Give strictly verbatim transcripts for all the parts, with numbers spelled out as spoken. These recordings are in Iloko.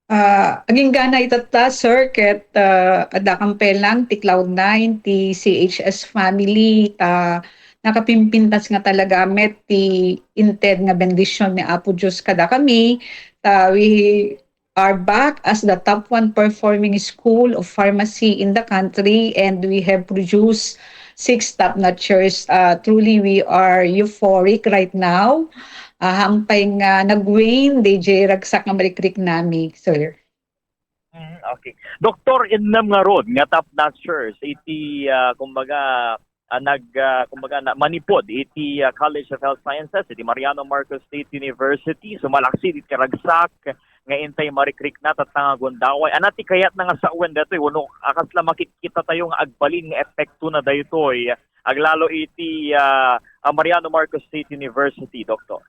Ah, agingga ita ta, sir, ket, ah, adda kampelang ti Cloud Nine, ti C H S family, ta nakapimpintas nga talaga met ti inted nga bendision ni Apo Dios kadakami, ta we are back as the top one performing school of pharmacy in the country, and we have produced six top-notchers. Ah, truly, we are euphoric right now. Ah, haanpay nga nag-wane, D J, ragsak nga marikriknami, sir. Mm, okay. Doktor, innem ngarud nga top-notchers iti, ah, kumbaga, ah, nag, ah, kumbaga, na, manipud iti, ah, College of Health Sciences, iti Mariano Marcos State University. So, malaksid iti karagsak nga intay marikrikna tatta nga gundaway. Ania ti kayatna nga sawen daytoy? Wenno, ah, kasla makitkita tayo nga agbalin nga epektona daytoy, aglalo iti, ah, ah, Mariano Marcos State University, Doktor?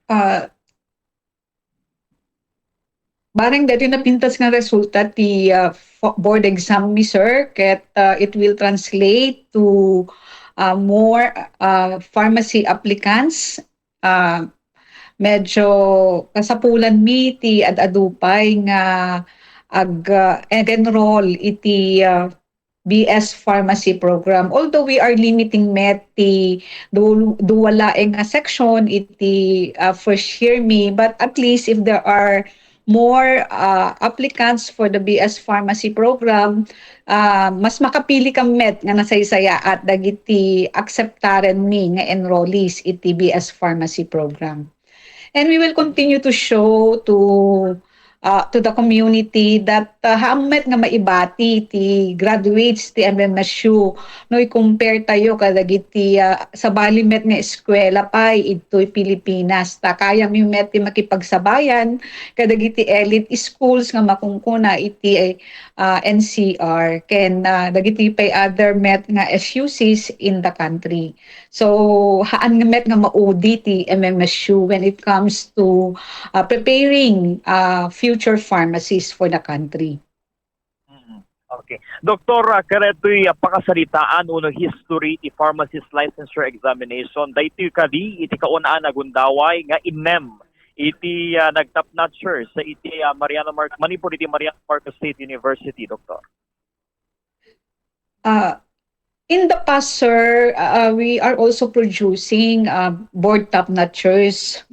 Ah, bareng daytoy napintas nga resulta ti, ah, fo-, board exam mi, sir, ket, ah, it will translate to, ah, more, ah, pharmacy applicants. Ah, medyo kasapulan mi ti ad-adu pay nga ag-, ah, ag-enroll iti, ah, B S Pharmacy Program. Although we are limiting met ti du-, dua laeng nga section iti, ah, first year mi, but at least if there are more, ah, applicants for the B S Pharmacy Program, ah, mas makapili ka met nga nasaysayaat dagiti akseptaren mi nga enrollees iti B S Pharmacy Program. And we will continue to show to, uh, to the community that, uh, haan met nga maibati ti graduates ti M M S U no i-compare tayo kadagiti, uh, sabali met nga eskwela pay idtoy Pilipinas. Ta kayami met ti makipagsabayan kadagiti elite schools nga makunkuna iti, uh, N C R ken, uh, dagiti pay other met nga S U Cs in the country. So, haan nga met nga maudi ti M M S U when it comes to, uh, preparing, uh, future pharmacists for the country. Mm, okay. Doktor, ah, kadaytoy, ah, pakasaritaan wenno history ti pharmacist licensure examination, daytoy kadi iti kaun-ana a gundaway nga innem iti, ah, nagtop notchers iti, ah, Mariano Mar-, manipud iti Mariano Marcos State University, Doktor? Uh, in the past, sir, uh, we are also producing, uh, board top notchers,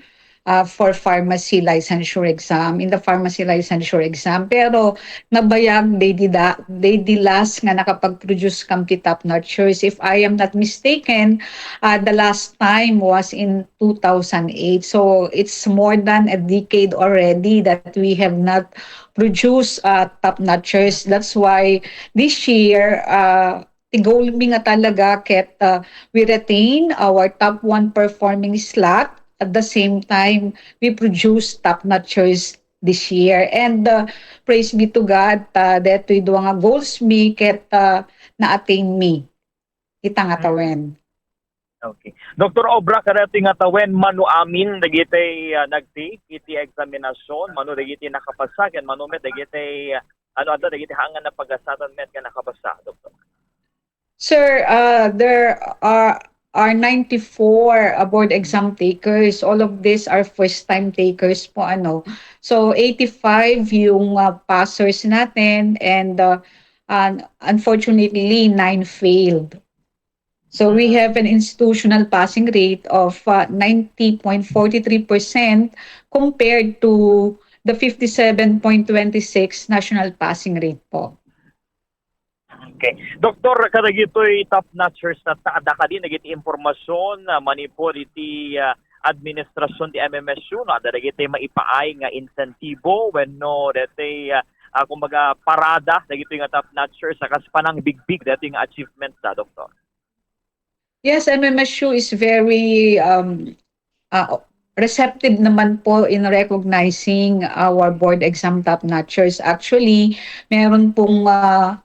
uh, for pharmacy licensure exam, in the pharmacy licensure exam. Pero nabayag, they did, they di last nga nakapag-produce kam ti top notchers. If I am not mistaken, uh, the last time was in two thousand eight. So it's more than a decade already that we have not produced, uh, top notchers. That's why this year, uh, ti goal mi nga talaga ket, uh, we retain our top one performing slot. At the same time, we produce top notchers this year. And, uh, praise be to God, uh, daytoy dua nga goals mi ket, uh, na-attain mi ita nga tawen. Okay. Doktor, obra kadaytoy nga tawen, mano amin dagiti, ah, nag-take iti eksaminasyon, mano dagiti nakapasa, ken mano met dagiti, ah, ano, adda dagiti haan nga napagasatan met nga nakapasa, Doktor? Sir, uh, there are, are ninety-four, uh, board exam takers. All of these are first-time takers po, ano. So, eighty-five yung, uh, passers natin and, uh, un-, unfortunately, nine failed. So, we have an institutional passing rate of, uh, ninety point four three percent compared to the fifty-seven point two six national passing rate po. Okay. Doktor, kadagitoy top notchers na ta-, adda kadi dagiti impormasyon, ah, manipud iti, ah, administrasyon ti M M S U, no? Adda dagiti maipaay nga insentibo wenno dagiti, ah, ah, kumbaga, parada dagitoy nga top notchers a kas panangbigbig dagitoy nga achievements da, Doktor? Yes, M M S U is very, um, uh, receptive naman po in recognizing our board exam top notchers. Actually, meron pong, uh,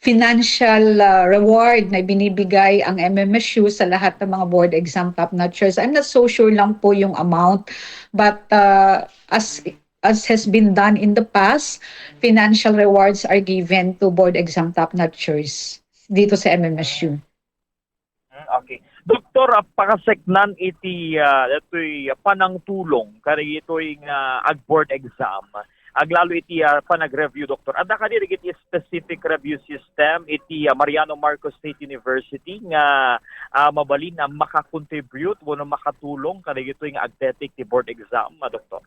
financial, uh, reward na binibigay ang M M S U sa lahat ng mga board exam top notchers. I'm not so sure lang po yung amount, but, uh, as as has been done in the past, financial rewards are given to board exam top notchers dito sa M M S U. Mm, okay. Doktor, ah, pakaseknan iti, ah, datoy panangtulong kadagitoy nga ag-board exam. Aglalo iti, ah, panag-review, Doktor. Adda kadi dagiti specific review system iti, ah, Mariano Marcos State University nga, ah, mabalin a makakontribute wenno makatulong kadagitoy nga agtetek ti board exam, ah, Doktor?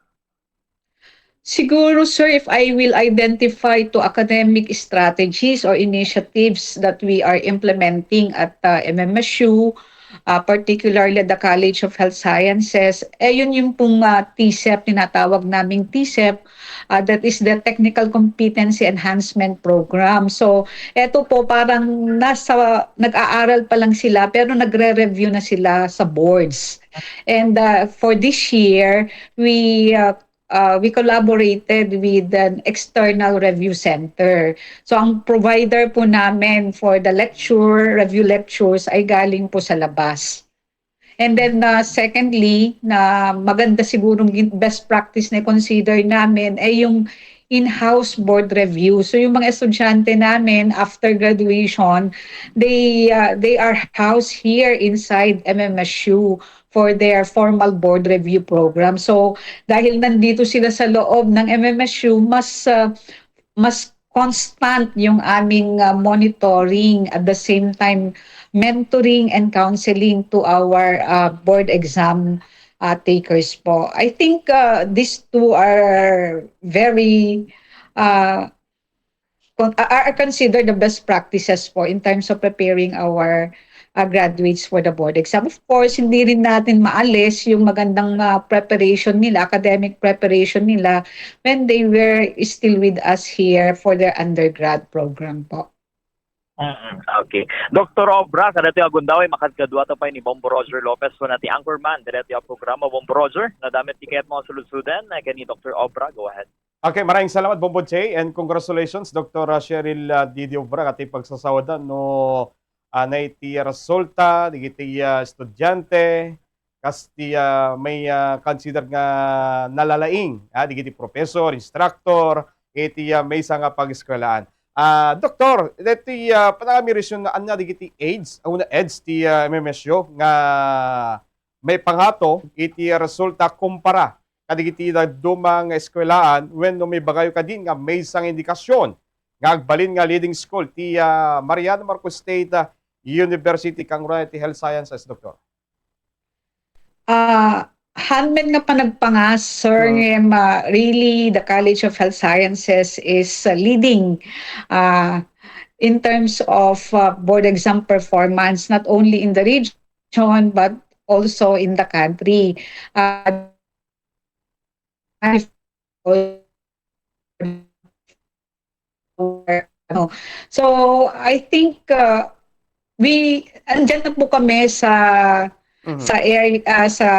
Siguro, sir, if I will identify two academic strategies or initiatives that we are implementing at uh, M M S U, uh, particularly at the College of Health Sciences, eh yun yung pong uh, TCEP, tinatawag naming TCEP, uh, that is the Technical Competency Enhancement Program. So, eto po parang nasa, nag-aaral pa lang sila pero nagre-review na sila sa boards. And uh, for this year, we uh, uh, we collaborated with an external review center. So ang provider po namin for the lecture, review lectures ay galing po sa labas. And then uh, secondly, na maganda sigurong gin- best practice na consider namin ay yung in-house board review. So yung mga estudyante namin after graduation, they uh, they are housed here inside M M S U for their formal board review program. So dahil nandito sila sa loob ng M M S U, mas uh, mas constant yung aming uh, monitoring, at the same time mentoring and counseling to our uh, board exam uh, takers po. I think uh, these two are very uh, con- are considered the best practices po in terms of preparing our uh, graduates for the board exam. Of course, hindi rin natin maalis yung magandang uh, preparation nila, academic preparation nila when they were still with us here for their undergrad program po. Mm, okay. Doktor Obra, kadatoy a gundaway, makadkaduata pay ni Bombo Roger Lopez, kuna ti anchorman kadatoy a programa. Bombo Roger, nadamit ti kayatmo a suludsuden ken ni Doktor Obra. Go ahead. Okay, maraming salamat, Bombo Jay, and congratulations, Doktor Cheryl uh, Didi Obra, iti pagsasawadan no anay ti resulta dagiti uh, estudiante, kas ti uh, may uh, consider nga nalalaing, ah, dagiti professor, instructor, iti uh, maysa nga pag-eskuelaan. Ah, Doktor, deti uh, panagamirisyon na anya dagiti aids, una aids ti uh, M M S U nga may pangato iti resulta kumpara kadagiti dadduma nga eskuelaan wenno may bagayo kadi nga maysa nga indikasyon nga agbalin nga leading school ti ah, Mariano Marcos State ah, University, kangruna ti Health Sciences, Doktor? Ah, hanmet nga panagpangas, sir, ngem ah, really the College of Health Sciences is ah, leading ah, in terms of ah, board exam performance, not only in the region but also in the country. Ah, ano. So, I think uh, we, andyan na po kami sa Mhm. sa area, ah, sa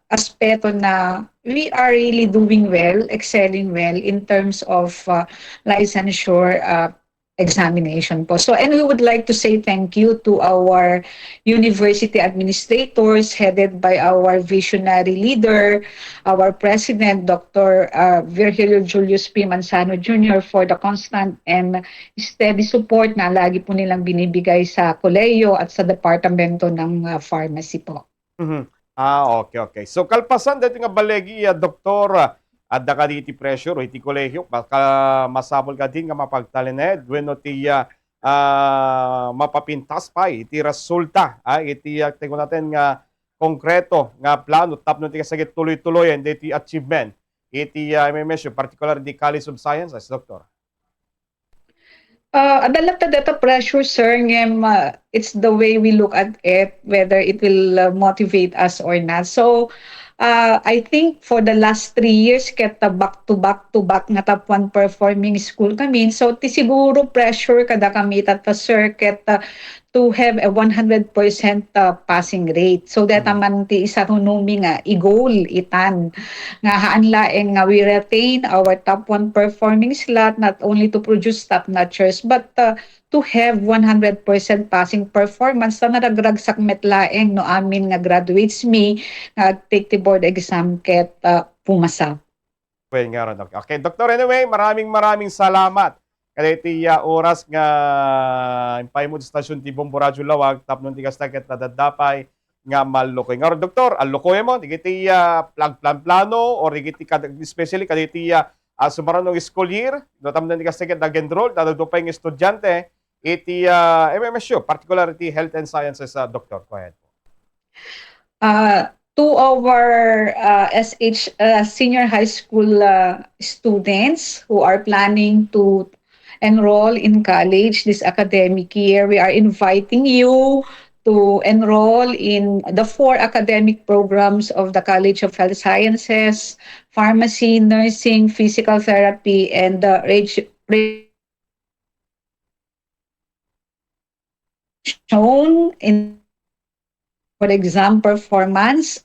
aspeto na we are really doing well, excelling well in terms of uh, licensure uh, examination po. So, and we would like to say thank you to our university administrators headed by our visionary leader, our president, Doctor uh, Virgilio Julius P. Manzano Junior, for the constant and steady support na lagi po nilang binibigay sa kolehiyo at sa departamento ng uh, pharmacy po. Mhm. Ah, okay, okay. So, kalpasan dito nga balegi, ah, Doktor, ah, adda kadi iti pressure iti kolehiyo, baka masapul kadi nga mapagtalinaed wenno ti ah, ah, mapapintas pay iti resulta, ah, iti ah, ti kunaten nga konkreto nga plano tapno ti kasagit tuloy-tuloyen diti achievement iti ah, M M S U, particular di College of Sciences, Doktor. Uh, adda latta deta pressure, sir, ngem uh, it's the way we look at it, whether it will uh, motivate us or not. So, uh, I think for the last three years, ket uh, back to back to back nga top one performing school kami. So, ti siguro pressure kada kami tata, sir, ket uh, to have a one hundred percent uh, passing rate. So, deta man ti isarunumi nga i-goal itan nga haan laeng nga we retain our top one performing slot, not only to produce top notchers but uh, to have one hundred percent passing performance ta naragragsak met laeng no amin nga graduates mi nga agtake ti board exam ket uh, pumasa. Well, nga ron, okay. Okay, Doktor, anyway, maraming maraming salamat kadagiti ah, oras nga impaymo ti stasyon ti Bombo Radyo Lawag tapno ti kasta ket nadadapay nga mallukoy. Ngarud, Doktor, allukoymo dagiti, ah, plag-, plan-plano or dagiti kad-, especially kadagiti, ah, ah, sumaruno nga school year, no, tapno ni kasta ket nag-enroll, ta adu pay nga estudiante iti, ah, M M S U, particular iti Health and Sciences, ah, Doktor. Go ahead. Uh, to our, uh, S H, uh, senior high school, uh, students who are planning to enroll in college this academic year, we are inviting you to enroll in the four academic programs of the College of Health Sciences: pharmacy, nursing, physical therapy, and the reg-, reg-, shown in, for exam performance,